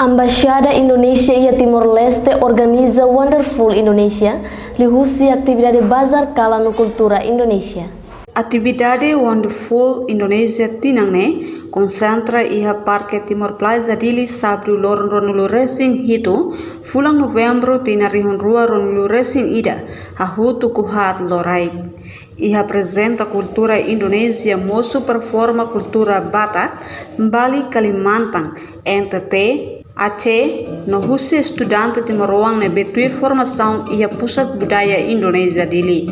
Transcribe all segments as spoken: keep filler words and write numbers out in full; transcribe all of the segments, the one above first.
Embaixada Indonézia iha Timor-Leste organiza Wonderful Indonesia, liuhusi atividade bazar kalan no kultura Indonézia. Atividade Wonderful Indonesia tinan ne'e konsentra iha Parke Timor Plaza Dili, sábadu loron ruanulu-resin-hitu, fulan Novembru, tinan rihun rua ruanulu-resin-ida, hahú tuku haat loraik. Iha aprezenta kultura Indonézia, mosu performa kultura Batak, Bali, Kalimantan, N T T, Aceh, no husi estudante timoroan ne'ebé tuir formasaun iha Pusat Budaya Indonézia Dili.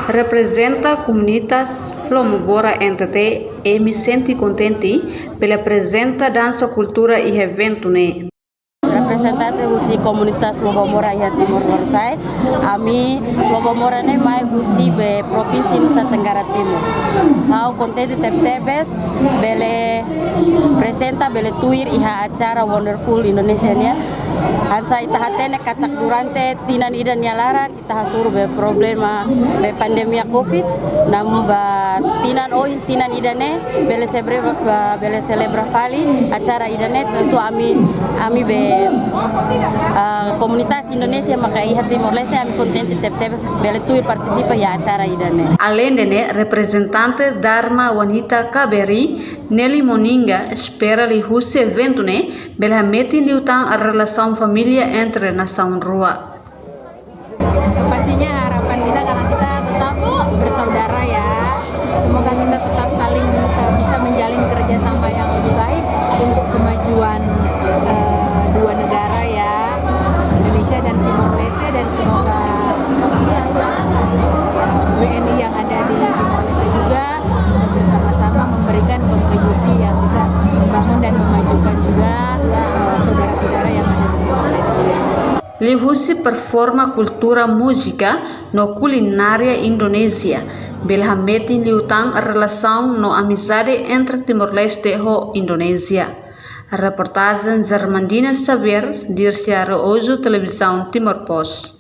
Reprezenta komunitas Flomobora N T T, imi sente kontente bele aprezenta dansa kultura iha eventu ne'e. Reprezentante husi komunitas Flomobora iha Timor Lorosa'e, ami Flomobora ne'e mai husi be Provinsi Nusa Tenggara Timur. Ha'u kontente tebetebes bele aprezenta, bele tuir iha acara Wonderful Indonesia nian. Hanesan ita hatene katak durante tinan ida nia laran, ita hasoru be problema be pandemia covid, namun ba tinan ohin, tinan ida ne'e bele selebra, ba, bele selebra fali acara ida ne'e, tentu ami, ami be, ah, komunitas Indonézia maka iha Timor-Leste, ami kontente tebetebes bele tuir partisipa iha acara ida ne'e. Aleinde ne'e, reprezentante Dharma Wanita K B R I, Nelly Moninga, espera liuhusi eventu ne'e bele hametin liután relasaun família entre nasaun rua. Pastinya harapan kita, karena kita tetap bersaudara ya, semoga kita tetap saling, eh, bisa menjalin kerjasama yang lebih baik untuk kemajuan, eh, dua negara ya, Indonesia dan Timor Leste, dan semoga, eh, W N I yang ada di Timor Leste juga bisa bersama-sama memberikan kontribusi yang bisa membangun dan memajukan juga, eh, saudara-saudara yang ada di Timor Leste. Liuhusi performa kultura, múzika no kulinária Indonézia, bele hametin liután relasaun no amizade entre Timor-Leste ho Indonézia. Reportajen Germandina Xavier, Dirce Araújo, Televizaun Timor Post.